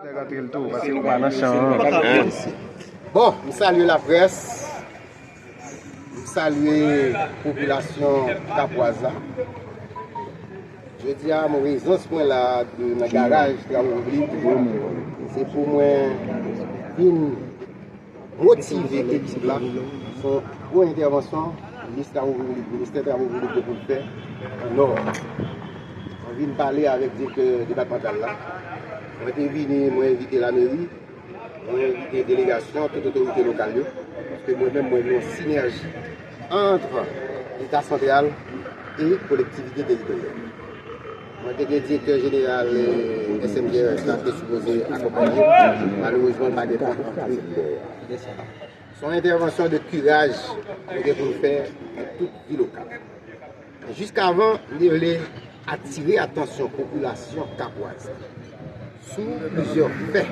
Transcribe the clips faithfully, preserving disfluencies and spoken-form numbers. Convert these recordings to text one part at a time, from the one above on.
Rantre l tou, paske ou pa nan chan an. Bon, m salye laprès, m salye popilasyon kapwaz la. Jodi a, prezans mwen la de, nan garaj Travo Piblik, se pou mwen vin motive ekip la. Se yon gwo entèvansyon minis Travo Piblik, ministè Travo Piblik gen pou l fè an nò. Mwen vin pale avèk direktè depatmantal la. Mwen te vini, mwen envite lameri, mwen envite delegasyon, tout otorite lokal yo. Paske mwen menm, mwen vle yon sinèji ant Leta santral e kolektivite teritoryal. Mwen te gen direktè jeneral, eh, S M G R S la te sipoze akonpanye m. Malerezman, l pa gen tan pou l antre. Se yon entèvansyon de kiraj nou gen pou n fè nan tout vil Okap. Men jiskavan, m te vle atire atansyon popilasyon kapwaz sou plizyè fè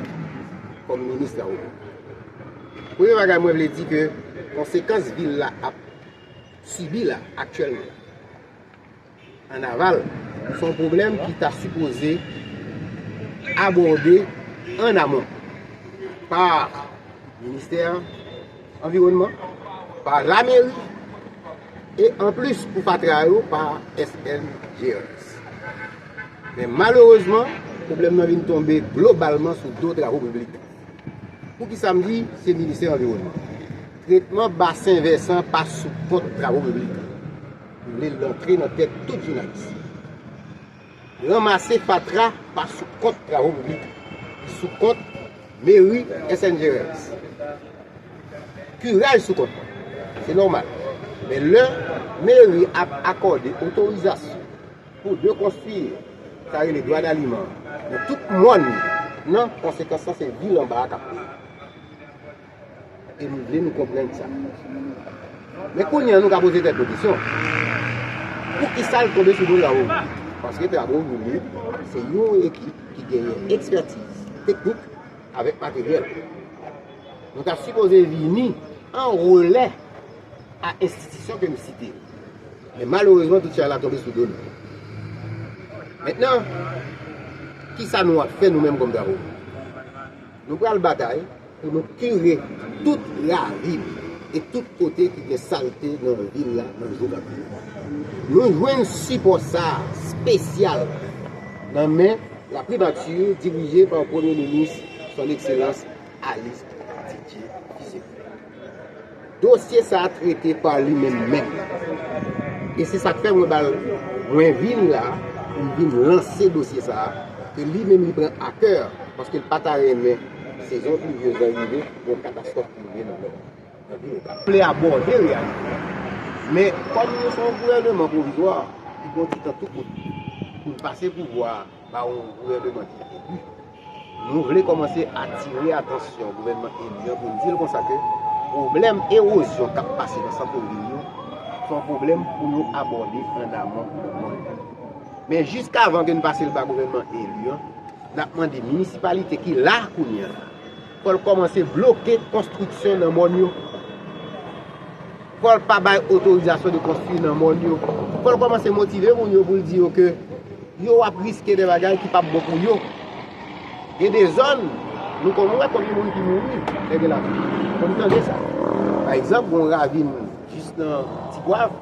kòm minis Travo Piblik. Premye bagay mwen vle di ke konsekans vil la ap sibi la aktyèlman an aval, se yon pwoblèm ki ta sipoze abòde an amon pa ministè anviwònman, pa lameri, e anplis pou fatra yo pa S N G R S. Men malerezman, pwoblèm nan vin tonbe globalman sou do Travo Piblik. Poukisa m di se ministè anviwònman? Tretman basen vèsan pa sou kont Travo Piblik. M vle l antre nan tèt tout jounalis. Ranmase fatra pa sou kont Travo Piblik, li sou kont meri S N G R S. Kiraj sou kont mwen, se nòmal. Men lè meri ap akòde otorizasyon pou de konstwi, sa rele dwa daliman, nan tout mòn nan, konsekans lan se vil anba a k ap peye. E m vle nou konprann sa. Men kounye a, nou ka poze tèt nou kesyon. Poukisa l tonbe sou do Travo Piblik? Paske Travo Piblik se yon ekip ki genyen ekspètiz teknik avèk materyèl. Nou ta sipoze vini an relè a enstitisyon ke m site yo. Men malerezman, tout chay la tonbe sou do nou. Mentnan, kisa nou ap fè nou menm kòm Travo? Nou pral batay pou nou kire tout ravin e tout kote ki gen salte nan vil la nan jou k ap vini. Nou jwenn sipò sa a espesyal nan men la primati dirije pa Premye Minis Son Ekselans Alice Didier Fils-Aimé. Dosye sa a trete pa li menm menm. E se sa k fè mwen ba l, mwen vini la pou m vin lanse dosye sa a, ke li menm li pran a kè, paske l pa ta renmen sezon plivyez lan rive, yon katastwòf ki rive nan nò. Vle abòde reyalite a. Men, kòm nou se yon gouvèneman pwovizwa, li gen yon ti tan tou kout pou n pase pouvwa a ba yon gouvèneman ki eli. Nou vle kòmanse atire atansyon gouvènman eli an pou n di l konsa ke pwoblèm ewozyon k ap pase nan sant vil yo, se yon pwoblèm pou yo abòde an amon nan mòn. Men jiskavan ke n pase l ba gouvènman eli an, n ap mande minisipalite ki la kounye a, fò l kòmanse bloke konstriksyon nan mòn yo. Fò l pa bay otorizasyon de konstwi nan mòn yo. Fò l kòmanse motive moun yo pou l di yo ke yo ap riske de bagay ki p ap bon pou yo. Gen de zòn, nou konn wè konbyen moun ki mouri lè gen lapli. Konn tande sa. Pa egzanp, gen yon ravin jis nan Ti Gwav,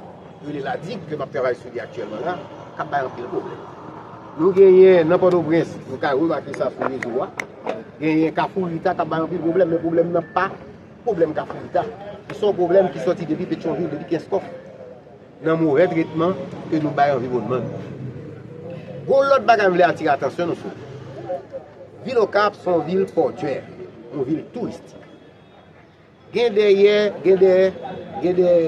rele Ladig, ke m ap travay sou li aktyèlman la, k ap bay anpil pwoblèm. Nou genyen nan Pòtoprens, nou ka remake sa sou rezo a. Genyen Kafou Rita k ap bay anpil pwoblèm, men pwoblèm nan pa pwoblèm Kafou Rita. Se yon pwoblèm ki sòti depi Petyonvil, depi Kenskòf, nan movè tretman ke nou bay anviwònman nou. Gon lòt bagay m vle atire atansyon nou sou. Vil Okap se yon vil pòtyè, yon vil touristik. Gen dèyè, gen dèyè, gen dèyè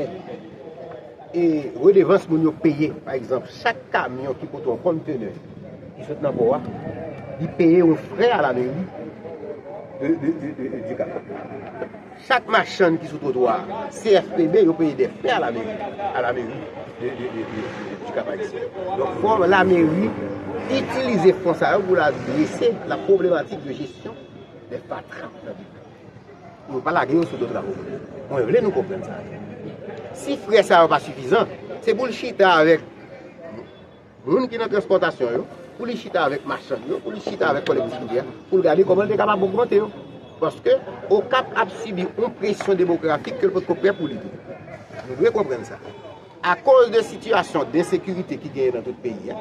e redevans moun yo peye. Pa egzanp, chak kamyon ki pote yon kontenè ki sot nan pò a, li peye yon frè a lameri de, de, de, de, de, di Kap. Chak machann ki sou twotwa a, C F P B, yo peye de frè a lameri, a lameri de, de, de, de, de, di Kap Ayisyen. Donk, fò lameri itilize fon sa yo pou l adrese la pwoblematik de jesyon de fatra nan vil la. Nou pa lage yo sou do Travo Piblik. Mwen vle nou konprann sa. Si frè sa yo pa sifizan, se pou l chita avèk moun ki nan transpòtasyon yo, pou li chita avèk machann yo, pou li chita avèk kolektivite a, pou l gade kòman l te kapab ogmante yo. Paske Okap ap sibi yon presyon demografik ke l potko prè pou li tou. Nou dwe konprann sa. Akoz de sitiyasyon d ensekirite ki genyen nan tout peyi a,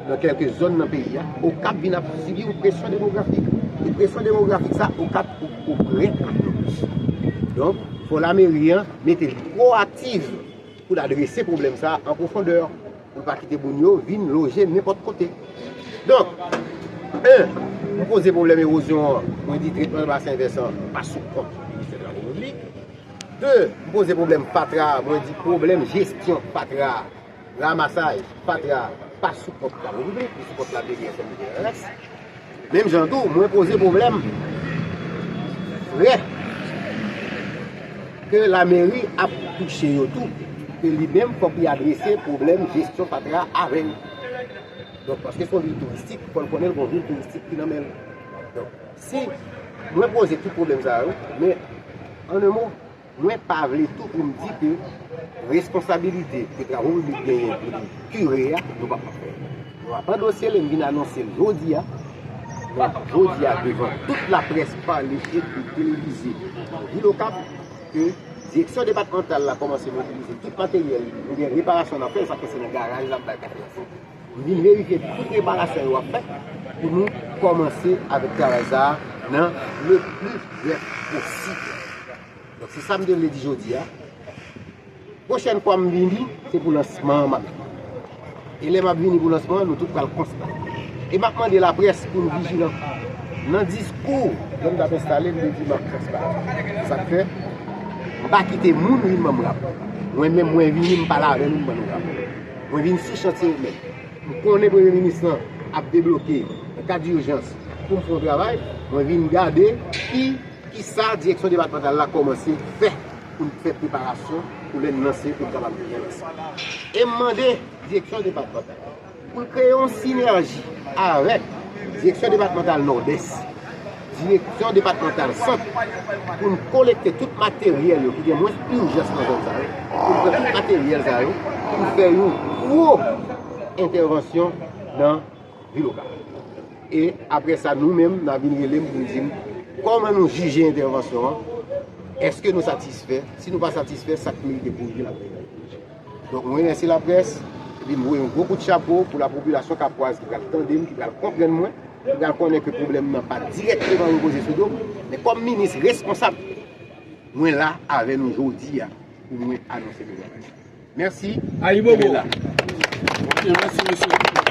nan kèlke zòn nan peyi a, Okap vin ap sibi yon presyon demografik. E presyon demografik sa, Okap poko prè ak non plis. Donk, fò lameri an mete li pwoaktiv pou l adrese pwoblèm sa a an pwofondè, pou l pa kite moun yo vin loje nenpòt kote. Donk, en, m poze pwoblèm ewozyon an, mwen di tretman basen vèsan pa sou kont Ministè Travo Piblik. De, m poze pwoblèm fatra, mwen di pwoblèm jesyon fatra, ramasaj fatra pa sou kont Travo Piblik, li sou kont lameri S M D R S. Menm jan tou, mwen poze pwoblèm frè ke lameri ap touche yo tou, ke li menm fòk li adrese pwoblèm jesyon fatra avè yo. Donk, paske se yon vil touristik, fò l konnen l gon vil touristik ki nan men l. Donk, si mwen poze tout pwoblèm sa yo, men, an en mo, mwen pa vle tou pou m di ke responsabilite ke Travo Piblik genyen pou li kire a, nou p ap fè. Nou ap andose l e m vin anonse l jodi a. Men jodi a, devan tout laprès, pa lechèn de televize nan vil Okap, ke direksyon depatmantal la kòmanse mobilize tout materyèl li, oubyen reparasyon n ap fè, sa k se nan garaj la, m bay konfyans. M vin verifye tout reparasyon yo ap fèt pou nou kòmanse avèk travay sa a nan le pli brèf posib. Donk, se sa m te vle di jodi a. Pwochèn fwa m vini, se pou lansman an m ap vini. E lè m ap vini pou lansman an, nou tout pral konstate. E m ap mande laprès pou n vijilan. Nan diskou, lè m t ap enstale, m te di m ap transparan. Sa k fè, m pa kite moun vin ban m rapò. Mwen menm, mwen vini, m pale avè nou, m ban nou rapò. Mwen vin sou chantye yo menm. M konnen premye minis lan ap debloke nan kad dijans pou m fè yon travay, mwen vin gade ki, kisa direksyon depatmantal la kòmanse fè pou n fè preparasyon pou lè n lanse, pou n kapab byen lanse. E m mande direksyon depatmantal la pou l kreye yon sinèji avèk direksyon depatmantal Nòdès, direksyon depatmantal Sant, pou n kolekte tout materyèl yo ki gen mwens ijans nan zòn sa yo, pou n pran tout materyèl sa yo, pou n fè yon gwo entèvansyon nan vil Okap. E apre sa, nou menm, n a vin rele m pou n di m kòman nou jije entèvansyon an, èske nou satisfè, si nou pa satisfè, sa k merite korije, n ap korije. Donk, mwen remèsye laprès, epi m voye yon gwo kout chapo pou lapopilasyon kapwaz ki pral tande m, ki pral konprann mwen, ki pral konnen ke pwoblèm nan pa dirèkteman repoze sou do m, men kòm minis responsab, mwen la avè nou jodi a pou mwen anonse pwoblèm nan. Mèsi. Ayibobo. Kenbe la. Ok, mèsi, mesye.